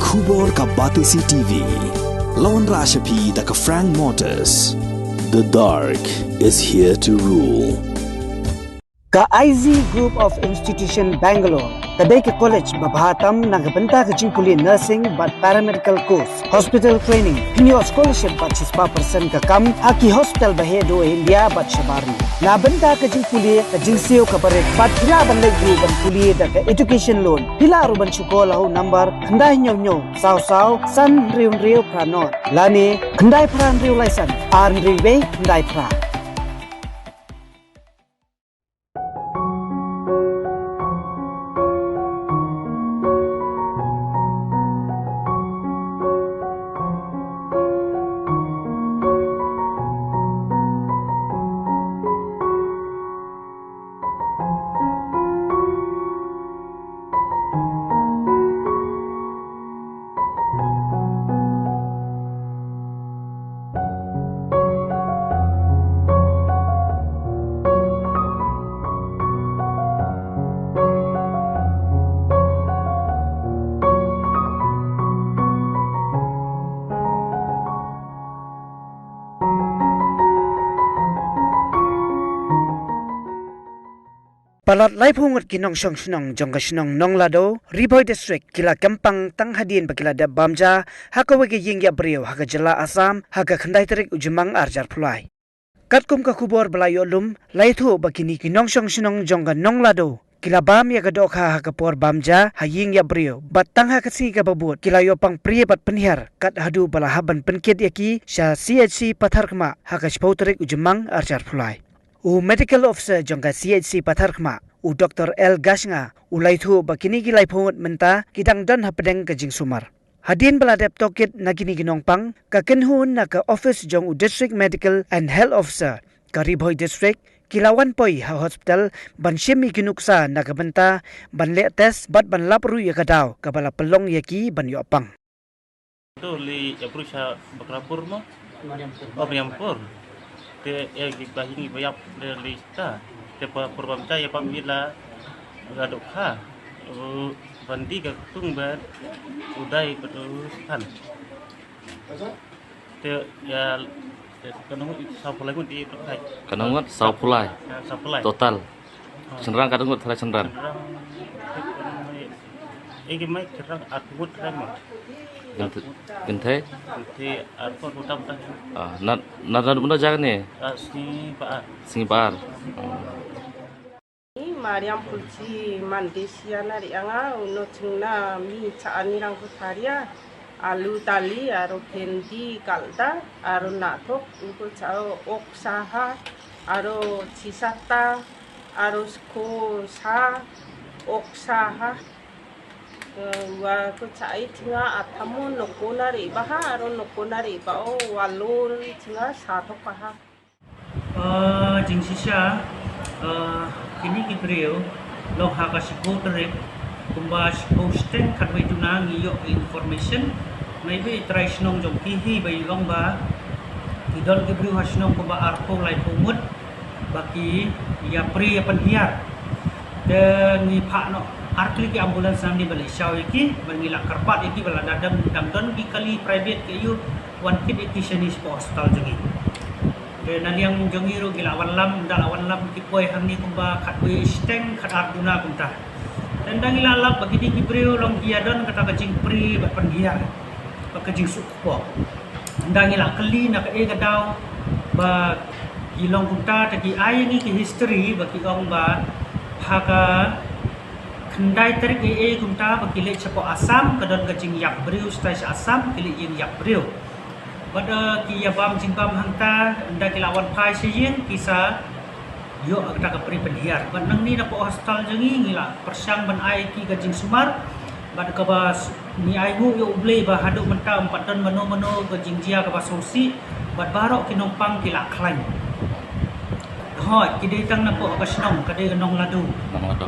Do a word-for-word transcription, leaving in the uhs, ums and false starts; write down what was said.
Khubor ka Batesi T V. La wanrah sha phi da ka Frank Motors. The dark is here to rule. Ka I Z Group of Institution Bangalore ka dei ka college ba bha tam na ka bynta ka jingpule nursing bad paramedical course, hospital training, pynïoh scholarship bad shispah percent ka kam ha ki hospital ba heh duh ha India bad shabar. Na bynta ka jingpule ka jingsiew ka barit bad phi lah ban leit ruh ban pule da ka education loan. Phi lah ruh ban shu call ha u number khyndai hynñiew hynñiew saw saw san hynriew hynriew phra nod lane khyndai phra hynriew lai san ar hynriew wei khyndai phra. Palat laiphew ngut ki nongshong shnong jong ka shnong Nonglado, Ri Bhoi District, ki la kyrpang tang hadien ba ki la dep bam ja ha kawei ka ïing ïap briew ha ka jylla Assam ha ka khyndai tarik u Jymmang ar hajar arphew lai. Katkum ka khubor ba la ïoh lum, la ïathuh ba kine ki nongshong shnong jong ka Nonglado ki la bam ïa ka dohkha ha ka por bam ja ha ïing ïap briew bad tang ha ka sngi kaba bud ki la ïoh pang prie bad pynhiar kat haduh ba la hap ban pynkit ïa ki sha C H C Patharkhmah ha ka shiphew tarik u Jymmang ar hajar arphew lai. U medical officer jong ka C H C Patharkhmah, u Doktor L Gashnga, u la ïathuh ba kine ki laiphew ngut mynta ki dang don hapdeng ka jingsumar. Hadien ba la dep tohkit na kine ki nongpang, ka kynhun na ka office jong u District Medical and Health Officer ka Ri Bhoi District ki la wan poi ha hospital ban shim ïa ki nuksa na ka bynta ban leh test bad ban lap ruh ïa ka daw kaba la pynlong ïa ki ban ïoh pang. To li ïa pru sha Bakrapur mo. Oh, Riampur. Te ïa ki ba hi ngi ba ïap de li ta. Te pa pur bam cha ïa pam ila ga dohkha. U bandi ka tung ba u dai ba tu san. Te ïa te ka nong saw pulai ngut di tu kai. Ka nong ngut saw pulai. Ya, saw pulai. Total. Shynrang katno ngut, tharai shynrang? Shynrang, eh, ki mai shynrang arphew ngut tharai mo. Kynthei? Kynthei arphew ngut tam tang. Ah, na, na, na, na jaka ne? Ah, Sngi Ba Ar. Sngi Ba Ar. Hmm. Mariam Pulchi Mandesia na ri anga, uno chingna mi cha ani rang kutharia. Alu tali, aro phendi kalda, aro nathok, uko chao ok saha, aro chisata, aro sko sa, ok saha. Eh, wa ko chai chinga athamu nokona re baha, aro nokona re bao, walon chinga sathok kaha. Ah, jingshisha, ah, kine ki briew, long ha ka shiphew tarik, kumba shiphew shiteng khatwei duna ngi ïoh information, maybe trai shnong jong ki hi ba i long ba, ki don ki briew ha shnong kumba arphew laiphew ngut, ba ki ïa prie ïa pynhiar. Te ngi phah noh, ar tylli ki ambulance nangne ba leit shaw ïa ki, ba ngi la kyrpad ïa ki ba la dang, dang don ki kali private ki ïoh, wan kit ïa ki shane shapoh hospital jong ngi. Te na liang jong ngi ruh ki la wan lam, da la wan lam ki poi hangne kumba khatwei shiteng khatar duna kumta. Te nda ngi la lap ba kine ki briew long ki ïa don kata ka jingprie bad pynhiar bad ka jingsuk kpoh. Nda ngi la kylli na kaei ka daw ba ki long kumta, te ki ai ngi ki history ba ki ong ba ha ka khyndai tarik ei ei kumta ba ki leit shapoh Assam, ka don ka jingïap briew shatai sha Assam, ki leit ïing ïap briew. Bad, eh, ki ïa bam jingbam hangta, nda ki la wan phai sha ïing, ki sa ïoh kata ka prie pynhiar. Bad nangne napoh hospital jong ngi ngi la pyrshang ban ai ki ka jingsumar. Bad kaba s-, ngi ai nguh ïa U Blei ba haduh mynta ym pat don mano mano ka jingjia kaba sngewsih. Bad baroh ki nongpang ki la khlaiñ. Hooid, ki dei tang napoh ka shnong, ka dei ka Nonglado. Nonglado.